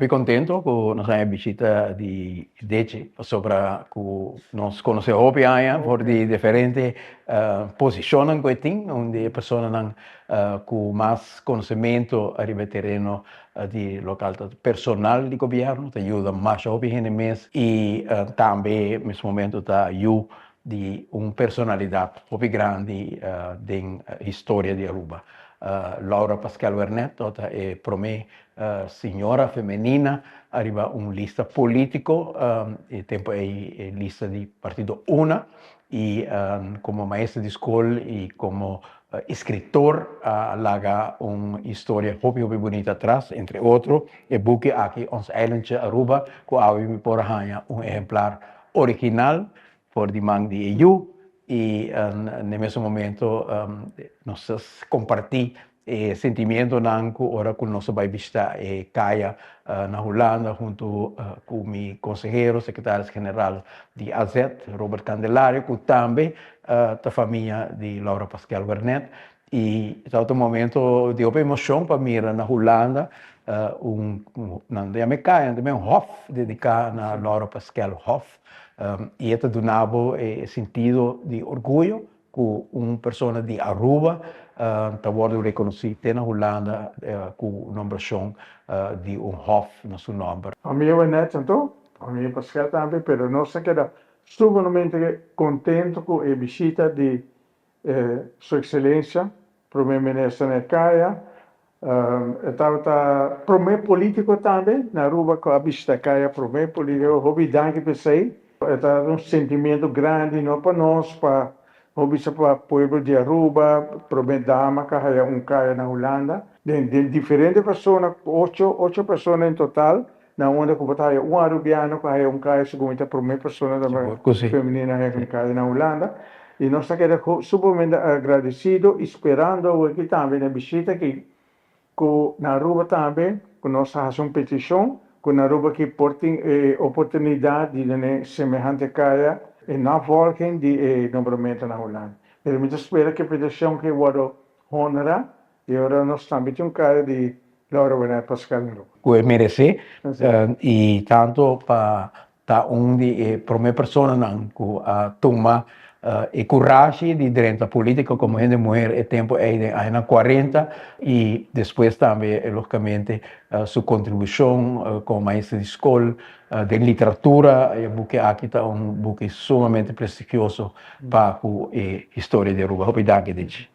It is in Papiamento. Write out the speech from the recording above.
Hopi contento cu nos a bishita di Dechi, pasobra cu nos conoce hopi aña for di diferente posicionnan cu e tin, un di e personanan cu mas conocemento ariba e tereno di local ta personal di gobierno, ta yuda masha hopi hende mes y tambe mes momento ta yu di un personalidad hopi grandi den historia di Aruba. Laura Paskel Wernet ta e prome Señora femenina ariba un lista politico, e tempo ey e lista di partido una, y como maestra di scol y como escritor a laga un historia hopi hopi bunita atras, entre otro e buki aki Ons Eilandje Aruba cu awe mi por a haña un ehemplar original for di man di e yu y n'e mesun momento nos a comparti e sentimientonan cu ora cu nos a bay bishita e caya na Hulanda hunto cu mi consehero, secretaris general di AZ, Robert Candelario, cu tambe ta famia di Laura Paskel Wernet. Y tabata un momento di hopi emocion pa mira na Hulanda un, nan ta yama e caya, nan ta yama un hof dedica na Laura Paskel Hof. Y e ta duna bo e sentido di orguyo cu un persona di Aruba ta wordo reconoci te na Hulanda cu nombracion di un hof na su nomber. Famia Wernet anto, famia Paskel tambe, pero nos a keda sumamente contento cu e bishita di Su Excelencia Prome Minister na e caya. E tabata prome politico tambe na Aruba cu a bishita e caya, prome politico. Hopi danki p'esey. E ta un sentimiento grandi no pa nos, pa no bisa pa pueblo di Aruba, prome dama cu a haya un caya na Hulanda. Den den diferente persona, ocho ocho persona en total, Na unda ku bo ta haya un arubiano ku haya un kaya segun ta promé persona femenina haya un kaya na Hulanda. I nos ta keda sumamente agradesido i sperando awor aki tambe na bishita aki ku na Aruba tambe ku nos ta hasi un petishon ku na Aruba aki por tin e oportunidat di tene semehante kaya e navolging di e nombramentu na Hulanda. Pero mi ta spera ku e petishon aki wòrdu honra I ora nos tambe tin un kara di Laura Wernet Pascal Nro. Ku e meresé i tantu pa ta un di e promé personanan ku a tuma e kurashi di drenta polítika komo hende muher e tempu ei den añanan kuarenta i despues tambe lógikamente su kontribushon komo maestro di skol den literatura. E buki aki ta un buki sumamente prestigioso pa ku e historia di Aruba. Hopi danki, Dichi.